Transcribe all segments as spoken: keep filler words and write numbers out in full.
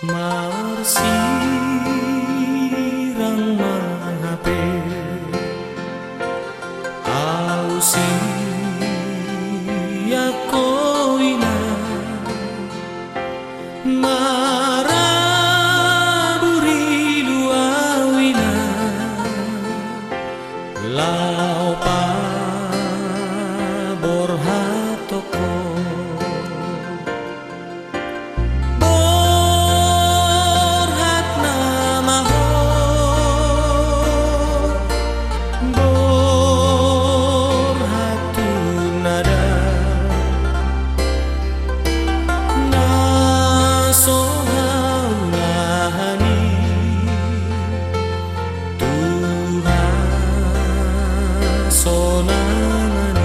Marsirang ma hape au sian ho, ina, marabur ilu au, ina, laho paborhathon ho. Borhat nama ho, borhat tu na dao, na so haulahan i tu hasonangan i.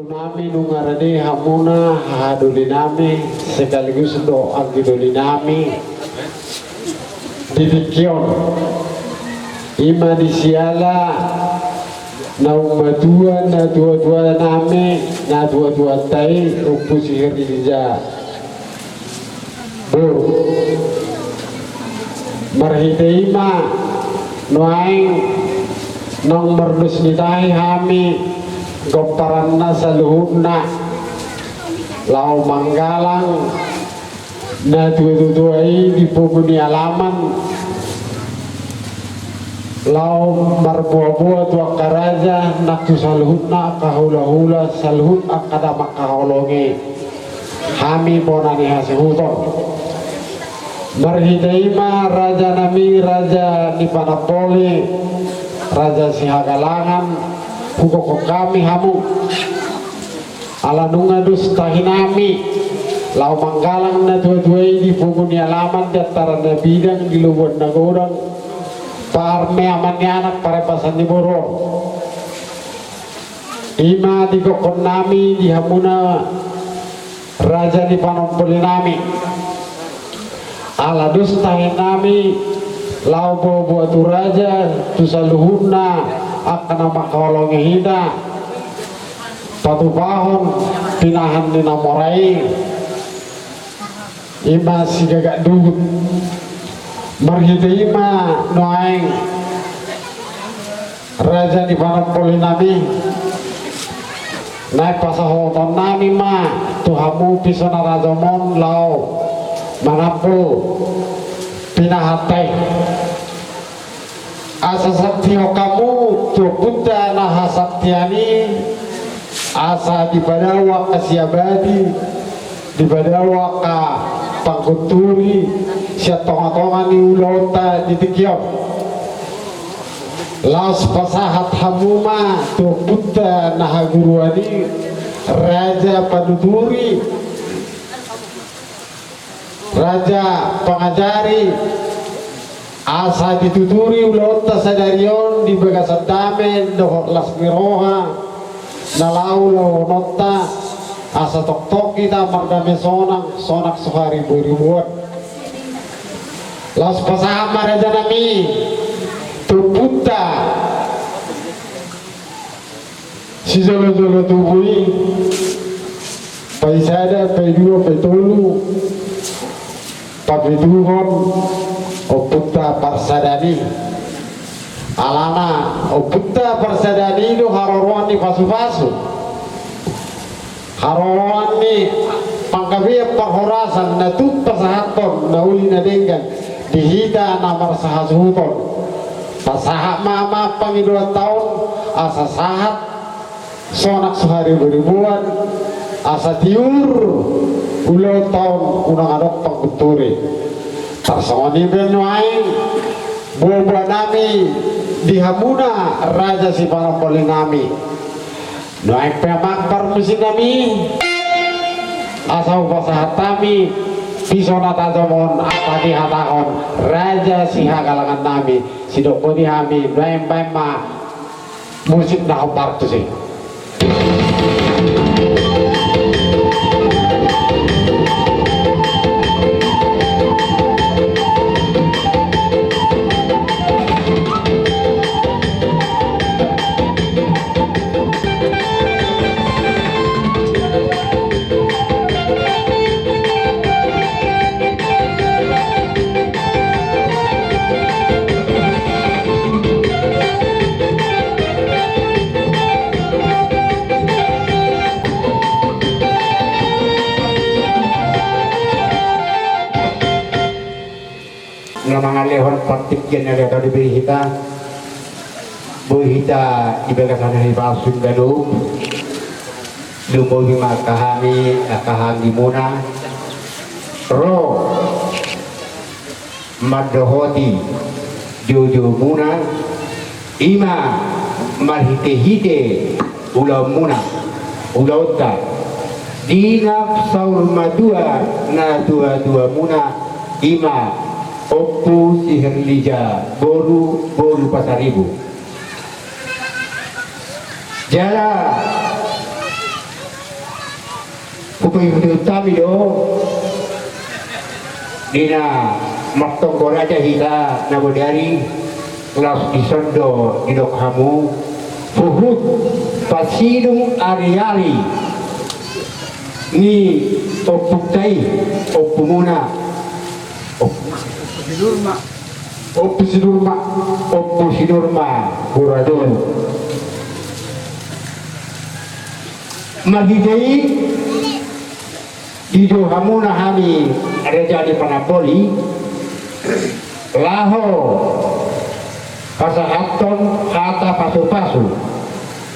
Nami nunga rade hamuna hahadoli nami sekaligus do anggi doli nami di tingki on. Ima di siala naung matua natua-tua nami, natua-tuanta i Ompu si Heri Rija. Boru. Marhite i ma nuaeng naung mardos ni tahi hami gomparanna saluhutna laho manggalang natua-tua i di pogu ni alaman laho marboa-boa tu angka raja nang tu saluhutna angka hula-hula saluhut angka damang haholongi. Hami bona ni hasuhuton. Marhite i ma raja nami raja ni panampoli, raja Sihagalangan, hugokhon hami hamu. Ala nunga dos tahi nami laho manggalang natua-tua i di pogu ni alaman di antara na bidang di lobuan na godang, parmeaman ni anak parepasan ni boru on. Ima digokhon nami di hamuna raja ni panampoli nami. Ala dos tahi nami laho boa-boa tu raja tu saluhutna angka na mangkaholongi hita patupahon pinahan ni na mora i. Ima sigagak dugut. Marhite i ma nuaeng raja ni panampoli nami, naeng pasahaton nami ma tu hamu pison na rajom on laho manampul pinahanta i. Asa santihon hamu tu ompunta na hasantian i, asa dipadao angka siabati, dipadao angka pangkunturi sian tonga-tonga ni ulaonta di tingki on. Laos pasahat hamu ma tu ompunta na haguruan i, raja panuturi, raja pangajari, asa dituturi ulaonta sadari on di bagasan dame dohot las ni roha na laho ulaononta, Asa tongtong hita mardame sonang, sonang so hariboriboan. Laos pasahat ma raja nami tu ompunta sijolojolo tubu i, paisada, paidua, paitolu, papituhon ompunta parsadaan i. Alana ompunta parsadaan i do haroroan ni pasupasu, haroroan ni panggabean parhorasan na tung pasahathon na uli na denggan di hita na marsahasuhuton. Pasahat ma amang pangidoanta on asa sahat sonang so hariboriboan, asa tiur ulaonta on unang adong panggunturi. Tarsongon i pe nuaeng boaboa nami di hamuna raja sipanamboli nami. Nuaeng pe amang parmusik nami, asa hupasahat hami piso na tajom on asa dihatahon raja sihagalangan nami, sidok boti hami, nuaeng baen ma musik na hombar tusi. Na mangalehon partingkian na lehotan di hita, boi hita di bagasan hami parsinggalu. Lumobi ma angka hami, angka hahaanggimuna ro mandohoti joujou muna, i ma marhitehite ulaonmuna, ulaonta di na saur matua natuatuamuna, i ma Ompu Siherlija boru, boru Pasaribu. Jala hupaihutihut hami do di na martonggo raja hita na bodari, laos dison do didok hamu huhut pasidung ariari ni ompunta i, ompumuna, Ompu Sinurma, Ompu Sinurma, Ompu Sinurma Buradul. Marhite i dijou hamuna hami raja ni panamboli laho pasahathon hata pasupasu,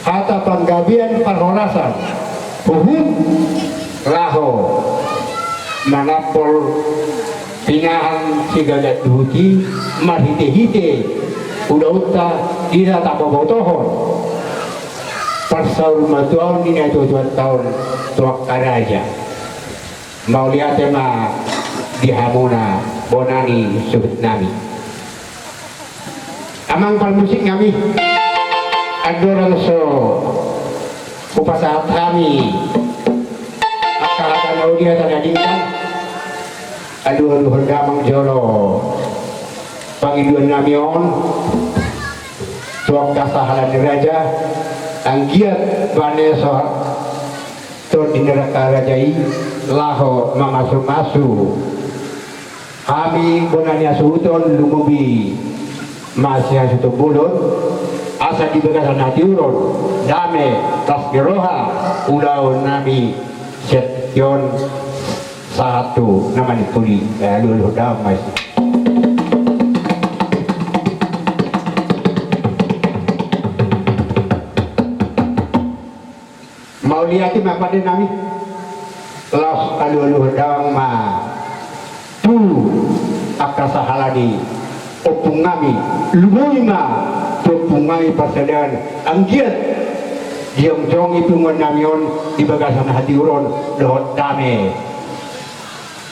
hata panggabean parhorasan, huhut laho manambol pinahan sigadat duhut i marhitehite ulaonta di na tapabotohon parsaurmatuaon ni natuatuanta on tu angka raja. Mauliate ma di hamuna bona ni suhut nami. Amang parmusik nami, andorang so hupasahat hami angka hata na uli, hata na denggan, alualuhon damang jolo pangidoan nami on tu angka sahala ni raja, anggiat bane so tondi ni angka raja i laho mamasumasu hami bona ni hasuhuton, lumobi ma sihasuhuton bolon, asa di bagasan hatiuron, dame, las ni roha ulaon nami sian tingki on sahat tu na manimpuli. Eh, alualuhon damang ma i. Mauliate ma pande nami. Laos alualuhon damang ma tu angka sahala ni ompung nami, lumobi ma tu ompung nami parsadaan, anggiat dijongjongi punguan nami on di bagasan hatiuron dohot dame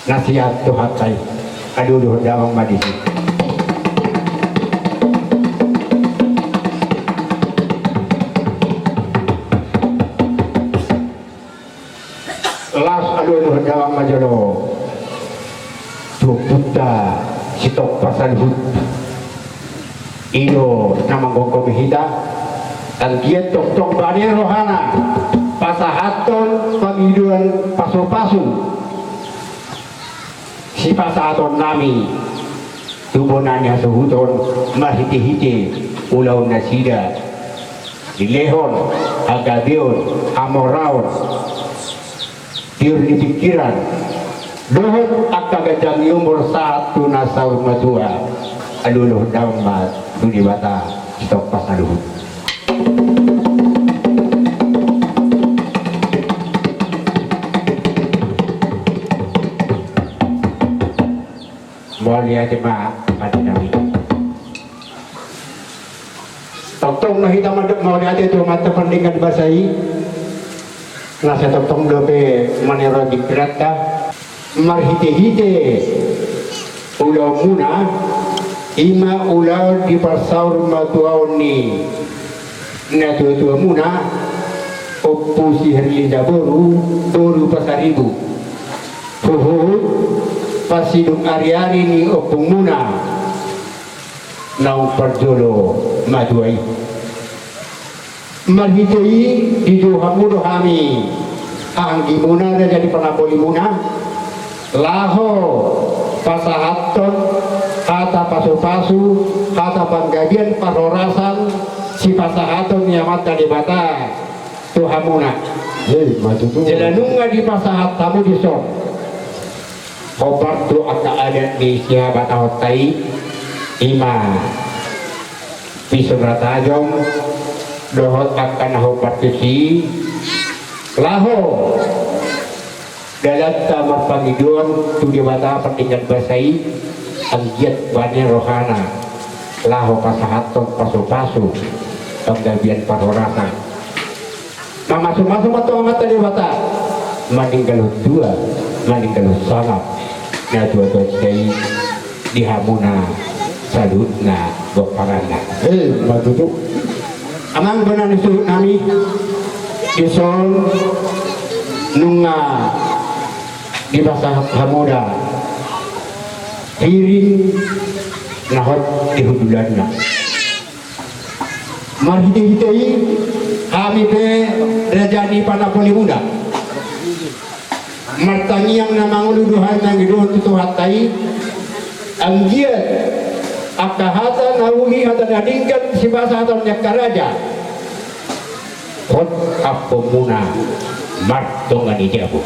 na sian Tuhanta i. Alualuhon damang ma disi. Lolo damang ma jolo tu ompunta Sitompa saluhut. I do na manggomgomi hita, anggiat tongtong bane rohana pasahathon pangidoan pasupasu sipasahatonnami tu bona ni hasuhuton marhitehite ulaonnasida, dilehon hagabeon, hamoraon, tiur ni pingkiran, dohot angka ganjang ni umur sahat tu na saur matua. Alualuhon damang ma tu Debata Sitompa saluhut. Mauliate ma, pande nami. Tongtong ma hita mandok mauliate tu Amanta Pardenggan Basa i, na sai tongtong dope manera di kerata marhitehite ulaonmuna, i ma ulaon di parsaur matuaon ni natuatuamuna, Ompu si Herlinda boru, boru Pasaribu. Huhut pasidung ariari ni ompungmuna naung parjolo matua i. Marhite i dijou hamu do hami, anggimuna raja ni panabolimuna, laho pasahathon hata pasupasu, hata panggabean parhorasan sipasahaton ni Amanta Debata tu hamuna. Jala nunga dipasahat hamu dison hombar tu angka adat ni sihabatahonta i, i ma pisu na tajom dohot angka na hombar tusi, laho dalanta marpangidoan tu Debata Pardenggan Basa i, anggiat bane rohana laho pasahathon pasupasu panggabean parhorasan. Mamasumasu ma tu Amanta Debata, maninggalhon tua, maninggalhon sangap, natuatuanta i di hamuna saluhutna pomparanna. Emma tutu. Amang bona ni suhutnami, dison nunga dipasahat hamu da piring na hot di hundulanna. Marhitehite i hami pe raja ni panabolimuna martangiang na mangolu do hami mangido tu Tuhanta i, anggiat angka hata na uli, hata na denggan sipasahaton ni angka raja, hot ampuonmuna mardongan i jabu.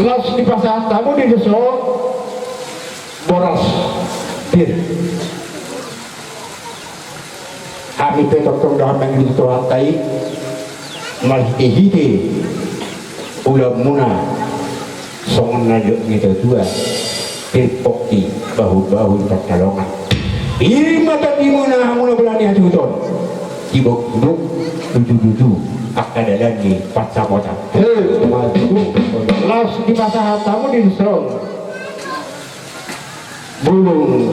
Laos dipasahat hamu dison boras pir. Hami pe tongtong do hami mangido tu Tuhanta i marhitehite ulaonmuna songon na nidok ni natuatua, pir pongki bahulbahul pansalongan. Pir ma tondimuna hamuna bona ni hasuhuton, tiboktibok tujutuju angka dalan ni pansamotan. Laos dipasahat hamu dison bulung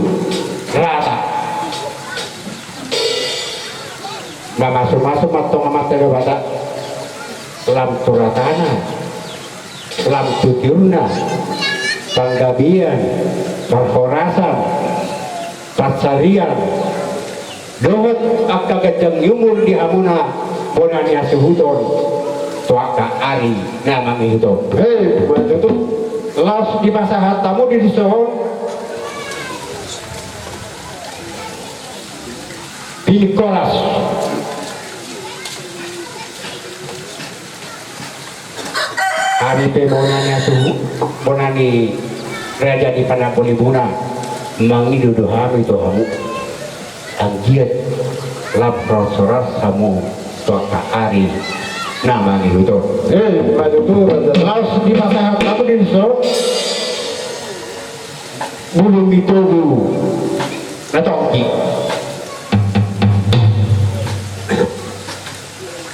rata. Mamasumasu ma antong Amanta Debata lam tu ratana, lam tu tiurna, panggabean, parhorasan, pansarian, dohot angka ganjang ni umur di hamuna bona ni hasuhuton tu angka ari na mangihuthon. Emma tutu. Laos dipasahat hamu dison piring horas. Hami pe bona ni hasuhuton, bona ni raja ni panabolimuna mangido do hami tu hamu, anggiat lam horas-horas hamu tu angka ari na mangihuthon. Emma tutu. Laos dipasahat hamu dison bulung ni togu na tonggi.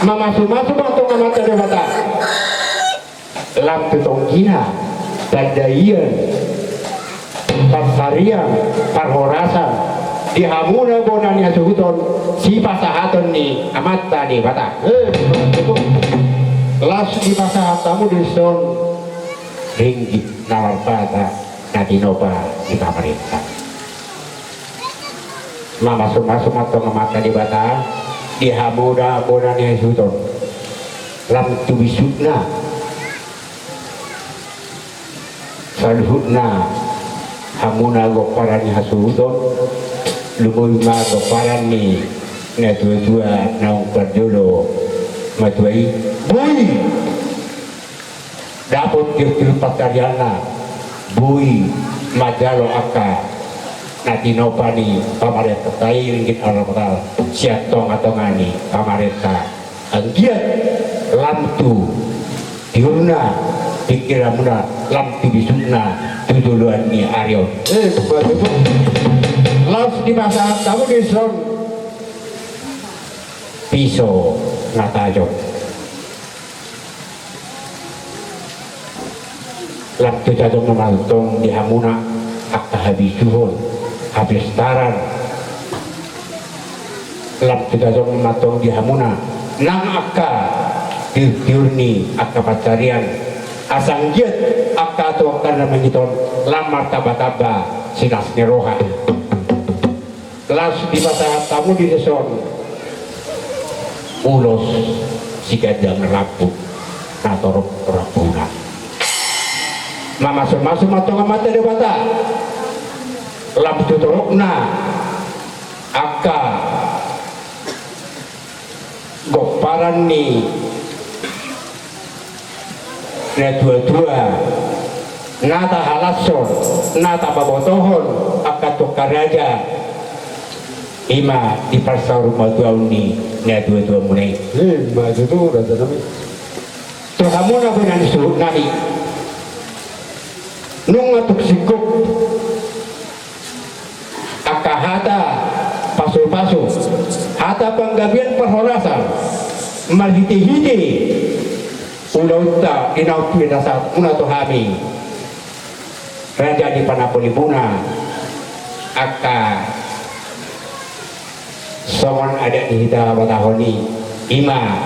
Mamasumasu ma antong Amanta Debata lam tu tonggina, pandaian, pansarian, parhorasan di hamuna bona ni hasuhuton sipasahaton ni Amanta Debata. Laos dipasahat hamu dison ringgit na marpata na tinopa ni pamarenta. Mamasumasu ma antong Amanta Debata di hamuna bona ni hasuhuton, lam tu bisukna saluhutna hamuna gomparan ni hasuhuton, lumobi ma gomparan ni natuatua naung parjolo matua i. Boi dapot tiurtiur pansarianna, boi manjalo angka na tinopa ni pamarentanta i ringgit na marpata sian tongatonga ni pamarenta. Anggiat lam tu tiurna pingkiranmuna, lam tu bisukna tu joloan ni ari on. Eh, betul. Laos dipasahat hamu dison piso na tajom. Lam tu tajomna ma antong di hamuna angka habisuhon, hapistaran. Lam tu tajomna ma antong di hamuna nang angka tiurtiur ni angka pansarian, asa anggiat angka atuakkon na mangihut on lam martambatamba silas ni roha. Laos dipasahat hamu dison ulos siganjang rambu na torop rambuna. Mamasumasu ma antong Amanta Debata lam tu torop ni angka gomparan ni natuatua na tahalashon, na tapabotohon angka tongka raja, i ma di parsaurmatuaon ni natuatuamuna i. Ima tutu, rajanami. Tu hamuna bona ni suhutnami, nunga tung singkop angka hata pasupasu, hata panggabean parhorasan marhitehite ulaonta di naung pinasahatmuna tu hami, raja ni panambolimuna, angka songon adat ni hita Batak on i, ima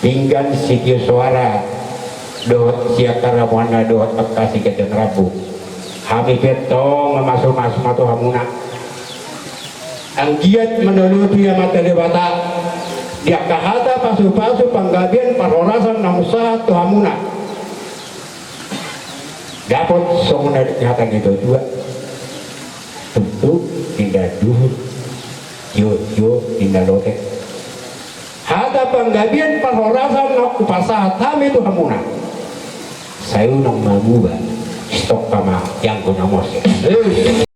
pinggan sitio soara dohot sian haramuanna dohot angka siganjang rambu. Hami pe antong mamasumasu ma tu hamuna, anggiat mandapothon Amanta Debata di angka hata pasupasu panggabean parhorasan na hupasahat tu hamuna. Dapot songon na hata ni natuatua, tungtungkon ninna duhut, tiotio ninna lotek. Hata panggabean parhorasan na hupasahat hami tu hamuna, sai unang mamuba, sitongka ma ianggo na mose.